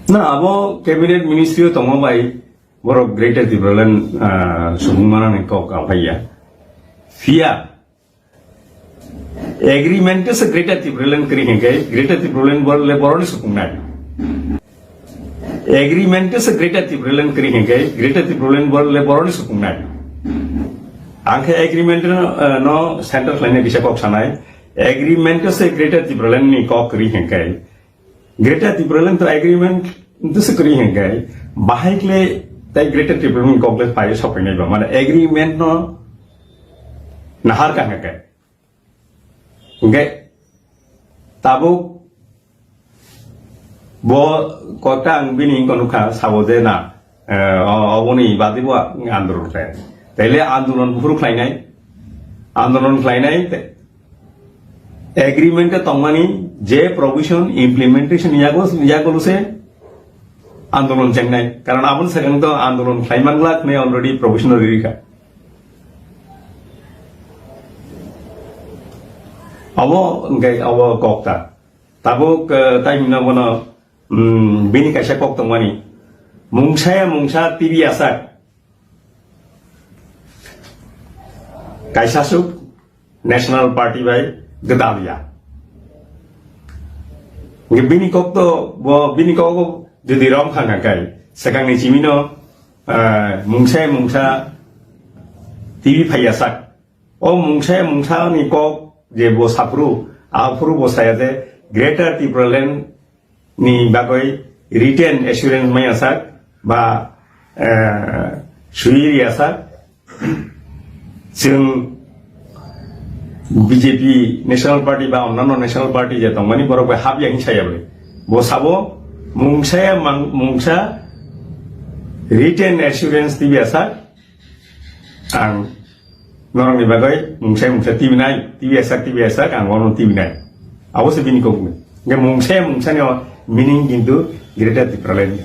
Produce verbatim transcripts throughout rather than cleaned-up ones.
Na, abo cabinet ministry o tongma bai borok Greater Tipraland, ah, subung manani kok aphaiya. Phiya agreement se Greater Tipraland kri hingkai, Greater Tipraland bor le boroni sukungnai. Agreement se Greater Tipraland kri hingkai, Greater Tipraland bor le boroni sukungnai. Angkhe agreement no, eh, no center khlaina kisa kok sanai. Agreement se Greater Tipraland ni kok kri hingkai. Greater Tipraland to agreement to se kri hingkai. Bahai kle tai Greater Tipraland ni kok le phai sokphainai ba. Mane agreement no nahar ka hingkai. Hingke tabuk bo kota ang bini wngkha nukha sabo je na, eh, o-, oboni badi bo ang andolon khlai. Taile andolon buphuru khlainai, andolon khlainai te-, agreement e tongmani je provision implementation yago, yago luse andolon chengnai. Karon aboni sakang to andolon khlaiman glak ne already provision riri kha. Abo hingke abo kok ta. Tabuk, eh, tai hwnna bono, mm, bini kaisa kok tongmani. Mungsa ya mungsa T V asak. Kaisa suk National Party bai gwdal ya. Hingke bini kok to, bo, bini kok jodi rom khang kai. Sekang ni chimino, eh, mungsa ya mungsa T V phai asak. O mungsa mungsa ni kok je bo saphuru, aphuru bo saya je Greater Tipraland ni bagwi written assurance maya sak ba, eh, suiri asak. Chwng B J P National Party ba onnanno National Party je tongmani borok bai hap ya hin saya bole. Bo sabo mungsa mang-, mungsa written assurance tibi asak. Ang norokni bagwi mungsa mungsa tibinai, tibi asak, tibi asak, ang ono tibinai. Abo se bini kokni. Hingke mungsa mungsa ni meaning kintu Greater Tipraland.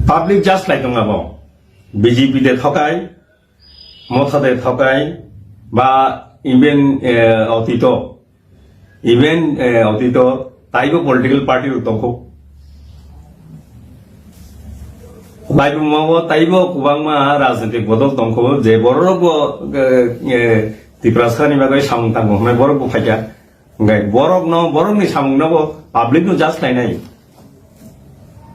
Public just lai tong abo. B J P de thokai, Motha de thokai, ba even, eh, otito. Even, eh, otito taibo political party rok tongkho. Laibuma bo taibo kwbangma rajnitik bodol tongkho, je borok bo, eh, eh, Tiprasa ni bagwi samung tangkho hwnwi borok bo phaikha. Hingke borok no, borok ni samung no bo public no just lainai.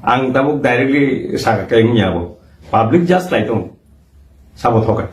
Ang tabuk directly sakha khe wngya bo. Public just lai tong. Sabo thokai.